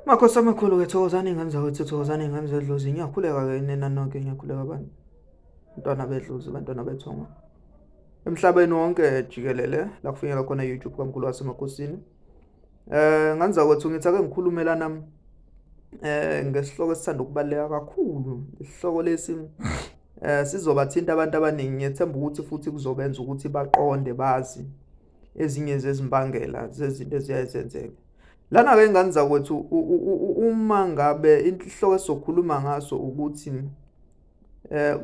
Makhosi amakhulu-ke, thokozani iy'ngane zakwethu, thokozani iy'ngane zedlozi. Ngiyakhuleka-ke nina nonke, ngiyakhuleka abantu, bantwana bedlozi, bantwana bethongo. Emhlabeni wonke jikelele la kufinyelwa khona i-YouTube kaMkhulu waseMakhosini. Ngane zakwethu, ngithi ake ngikhulume lana ngesihloko esithanda ukubaluleka kakhulu. Isihloko lesi sizobathinta abantu abaningi, ngiyethemba ukuthi futhi kuzobenza ukuthi baqonde, bazi ezinye zezimbangela zezinto eziyaye zenzeke. Lana-ke ingane zakwethu, uma ngabe inhloko esizokhuluma ngaso ukuthi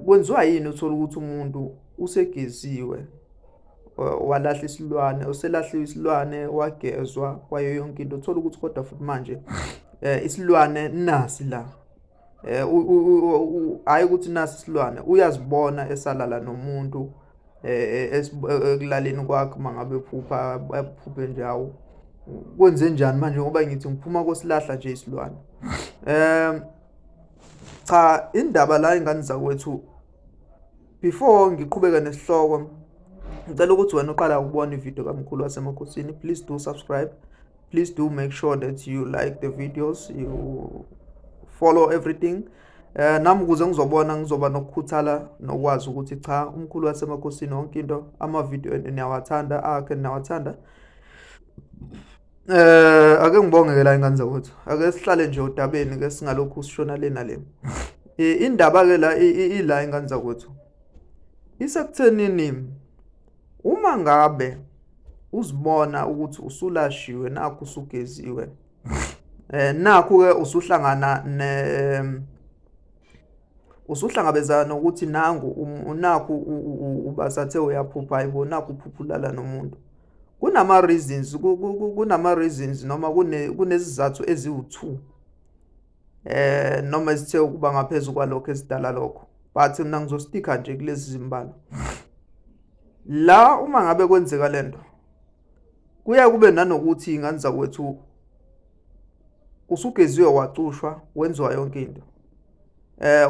kwenziwa yini uthola ukuthi umuntu usegeziwe, walahla isilwane, uselahliwe isilwane, wagezwa kwayo yonke into, uthola ukuthi kodwa futhi manje isilwane nasi la, hhayi ukuthi nasi isilwane, uyazibona esalala nomuntu ekulaleni kwakhe. Uma ngabe ephupha, aphuphe nje, hawu, kwenze njani manje ngoba ngithi ngiphuma kosilahla nje isilwane? Cha, indaba la, ingane zakwethu, before ngiqhubeke nesihloko, ngicela ukuthi wena uqala ukubona ividiyo kaMkhulu waseMakhosini, please do subscribe, please do make sure that you like the videos, you follow everything. Nami ukuze ngizobona, ngizoba nokukhuthala nokwazi ukuthi cha, uMkhulu waseMakhosini yonke into, amavidiyo niyawathanda akhe, niyawathanda. Ake ngibonge-ke la, ingane zakwethu, ake sihlale nje odabeni ke, singalokhu sishona le nale. Indaba-ke la ila, ingane zakwethu, isekuthenini uma ngabe uzibona ukuthi usulashiwe, nakho usugeziwe, nakhu-ke usuhlangana ne usuhlangabezana nokuthi nangu nakhu ubasathe uyaphupha, hayibo, nakhu uphupha ulala nomuntu. Kunama-reasons, kunama-reasons noma kunezizathu eziwu-two noma ezithe ukuba ngaphezu kwalokho esidala lokho, but mina ngizostika nje kulezi zimbalwa la. Uma ngabe kwenzeka lento, kuya kube nanokuthi, ingane zakwethu, usugeziwe, wacushwa, wenziwa yonke into,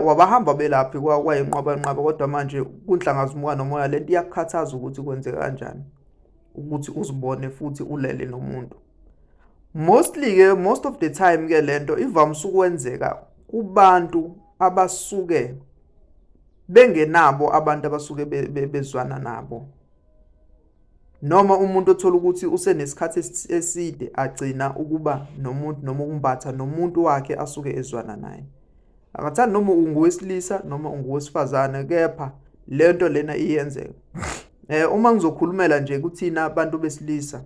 wabahamba belaphi kwayinqwaba nqaba, kodwa manje kunhlangazimuka nomoya, lento iyakukhathaza ukuthi kwenzeka kanjani ukuthi uzibone futhi ulele nomuntu. Mostly ke, most of the time ke, lento ivamise ukwenzeka kubantu abasuke bengenabo abantu abasuke bezwana nabo, noma umuntu othola ukuthi usenesikhathi eside agcina ukuba nomuntu noma ukumbatha nomuntu wakhe asuke ezwana naye. Akathandi noma ungowesilisa noma ungowesifazane, kepha lento lena iyenzeka. Uma ngizokhulumela nje kuthina abantu besilisa,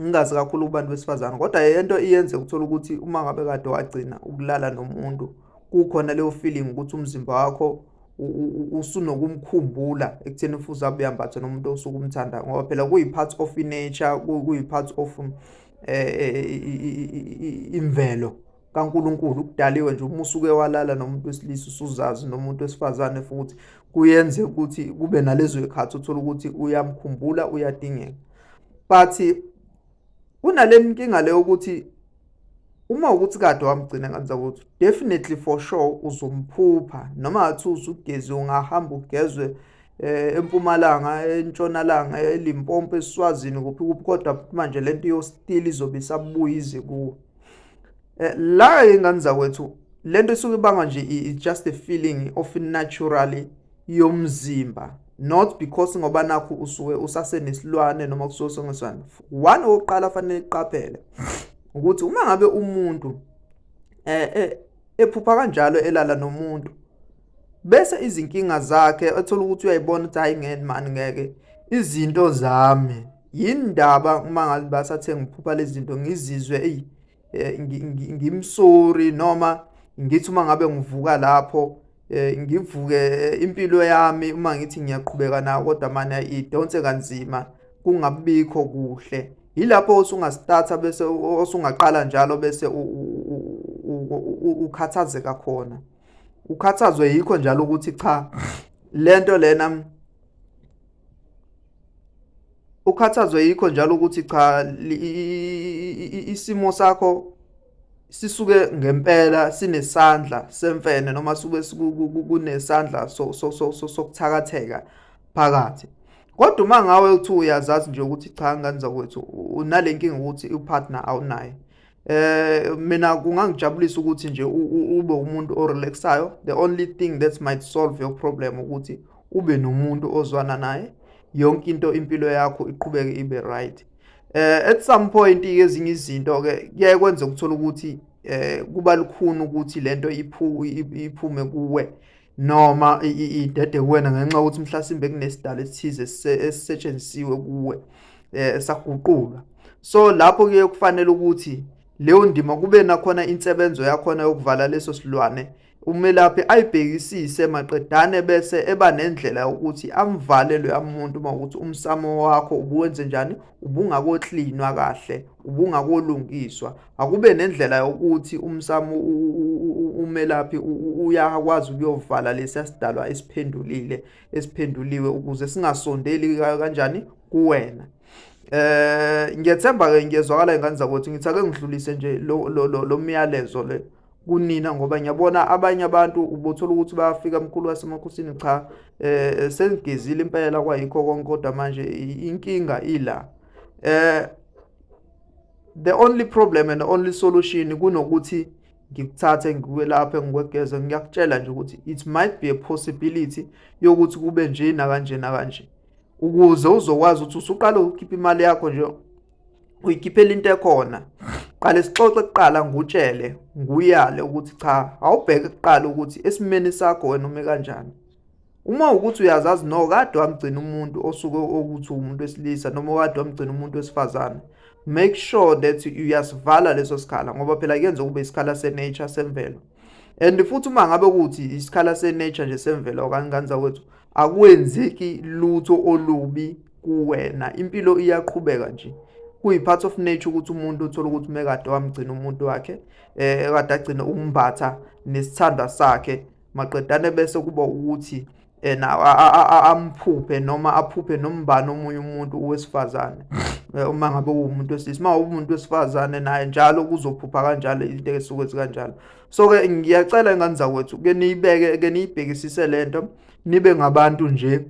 ngingazi kakhulu kubantu besifazane, kodwa lento iyenzeka, uthola ukuthi uma ngabe kade wagcina ukulala nomuntu, kukhona leyo feeling ukuthi umzimba wakho usunokumkhumbula ekutheni futhi abe uyambatha nomuntu osuke umthanda, ngoba phela kuyi-part of i-nature, kuyi-part of imvelo kaNkulunkulu, kudaliwe nje. Uma usuke walala nomuntu wesilisa, usuzazi nomuntu wesifazane futhi kuyenzeka ukuthi kube nalezo zikhathi uthola ukuthi uyamkhumbula, uyadingeka. But kunale nkinga leyo ukuthi uma ukuthi kade wamgcina ngenza ukuthi definitely for sure uzomphupha, noma ngathi usugezi, ungahamba ugezwe empumalanga, entshonalanga, eLimpopo, eSwazini, kuphi kuphi, kodwa manje lento yo-still izobe isabuya ize kuwe. La, ingane zakwethu, lento isuke ibangwa nje it's just a feeling of naturally yomzimba, not because ngoba nakho usuke usasenesilwane noma kusuke sengesana. One, okokuqala fanele iqaphele ukuthi uma ngabe umuntu ephupha kanjalo elala nomuntu, bese izinkinga zakhe ethola ukuthi uyayibona ukuthi hayi, ngeke mani, ngeke izinto zami, yindaba uma ngabe basathe ngiphupha lezi zinto, ngizizwe eyi ngimsori, noma ngithi uma ngabe ngivuka lapho, ngivuke impilo yami uma ngithi ngiyaqhubeka nayo, kodwa manje idonse kanzima, kungabikho kuhle. Yilapho osungastarta bese osungaqala njalo bese ukhathazeka khona, ukhathazwe yikho njalo ukuthi cha, lento lena, ukhathazwe yikho njalo ukuthi cha, isimo sakho sisuke ngempela sinesandla semfene noma suke kunesandla sokuthakatheka phakathi. Kodwa uma ngawe uthi uyazazi nje ukuthi cha, ngane zakwethu, unale nkinga ukuthi upartner awunaye. Mina kungangijabulisa ukuthi nje ube umuntu orelaxayo. The only thing that might solve your problem ukuthi ube nomuntu ozwana naye, yonke into, impilo yakho iqhubeke ibe right. At some point ke, ezinye izinto ke kuyaye kwenze ukuthola ukuthi kuba lukhuni ukuthi lento iphume kuwe noma idede kuwena, ngenxa yokuthi mhlasimbe kunesidalo esithize esisetshenzisiwe kuwe, saguqulwa. So lapho kuye kufanele ukuthi leyo ndima kube nakhona insebenzo yakhona yokuvala leso silwane, umelaphi ayibhekisise maqedane, bese eba nendlela yokuthi amvale loya muntu uma ukuthi umsamo wakho ubuwenze njani, ubungakoklinwa kahle, ubungakolungiswa. Akube nendlela yokuthi umsamo, umelaphi uyakwazi ukuyovala lesiya sidalwa esiphendulile, esiphenduliwe, ukuze singasondeli kanjani kuwena. Ngiyethemba ke ngiyezwakala, ingane zakwethu. Ngithi ake ngidlulise nje lo myalezo le kunina, ngoba ngiyabona abanye abantu ubothola ukuthi bayafika, "Mkhulu wasemakhosini, cha, sengigezile impela, kwayikho konke, kodwa manje inkinga ila." The only problem and the only solution, kunokuthi ngikuthathe ngikwelaphe, ngikwegeze, ngiyakutshela nje ukuthi it might be a possibility yokuthi kube nje nakanje nakanje, ukuze uzokwazi ukuthi usuqala ukukhipha imali yakho nje, uyikhiphela into ekhona. Qale sixoxe kuqala, ngutshele, nguyale ukuthi cha, awubheke kuqala ukuthi esimeni sakho wena ume kanjani. Uma ukuthi uyazazi no kade wamgcina umuntu osuke ukuthi umuntu wesilisa noma kade wamgcina umuntu wesifazane, make sure that uyasivala leso sikhala, ngoba phela kuyenza kube isikhala se-nature, semvelo. And futhi uma ngabe kuthi isikhala se-nature nje, semvelo, kangane zakwethu, akwenzeki lutho olubi kuwena, impilo iyaqhubeka nje. Kuyi-part of nature ukuthi umuntu uthola ukuthi mekade wamgcina umuntu wakhe, ekade agcina ukumbatha nesithandwa sakhe, maqedane bese kuba ukuthi ena amphuphe noma aphuphe nombani omunye umuntu wesifazane. Uma ngabe uwumuntu wesilisa, uma uwumuntu wesifazane naye njalo kuzophupha kanjalo, izinto esuke zikanjalo. So ke ngiyacela, ingane zakwethu, ke niyibeke, ke niyibhekisise lento, nibe ngabantu nje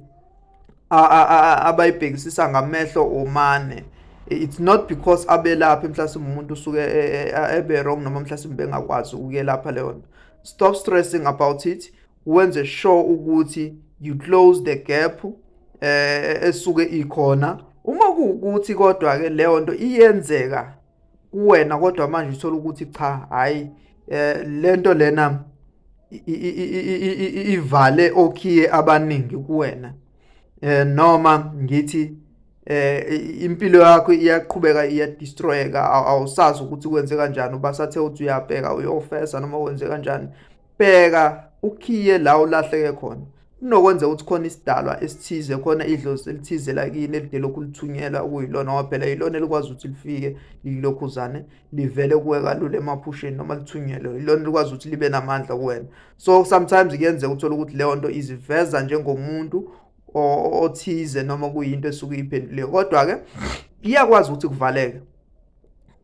abayibhekisisa ngamehlo omane. It's not because abelaphi mhlasimbe umuntu usuke ebe wrong noma mhlasimbe bengakwazi ukuyelapha leyo nto. Stop stressing about it. Wenze sure ukuthi you close the gap esuke ikhona. Uma kuwukuthi kodwa ke leyo nto iyenzeka kuwena, kodwa manje uthola ukuthi cha, hayi, lento lena ivale okhiye abaningi kuwena, noma ngithi impilo yakho iyaqhubeka iyadestroyeka, awusazi ukuthi kwenze kanjani, ubasathe uthi uyabheka, uyofesa noma wenze kanjani, bheka ukhiye la ulahleke khona. Kunokwenza ukuthi khona isidalwa esithize khona, idlozi elithize lakini elide lokhu lithunyelwa okuyilona, ngoba phela yilona elikwazi ukuthi lifike lilokhuzane, livele kuwe kalula emaphusheni, noma lithunyelwe yilona elikwazi ukuthi libe namandla kuwena. So sometimes kuyenzeka uthola ukuthi leyo nto iziveza njengomuntu othize noma kuyinto esuke iphenduliwe, kodwa-ke iyakwazi ukuthi kuvaleke,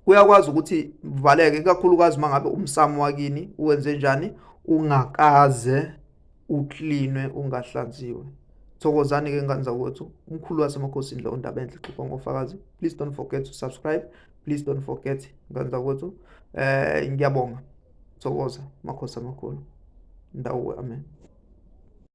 kuyakwazi ukuthi kuvaleke, ikakhulukazi uma ngabe umsamo wakini uwenze njani, ungakaze uklinwe, ungahlanziwe. Thokozani-ke, ngane zakwethu. Umkhulu wasemakhosini lo, undaba enhle xoxa ngofakazi. Please don't forget to subscribe, please don't forget, ngane zakwethu. Ngiyabonga, thokoza, makhosi amakhulu, ndawo, amen.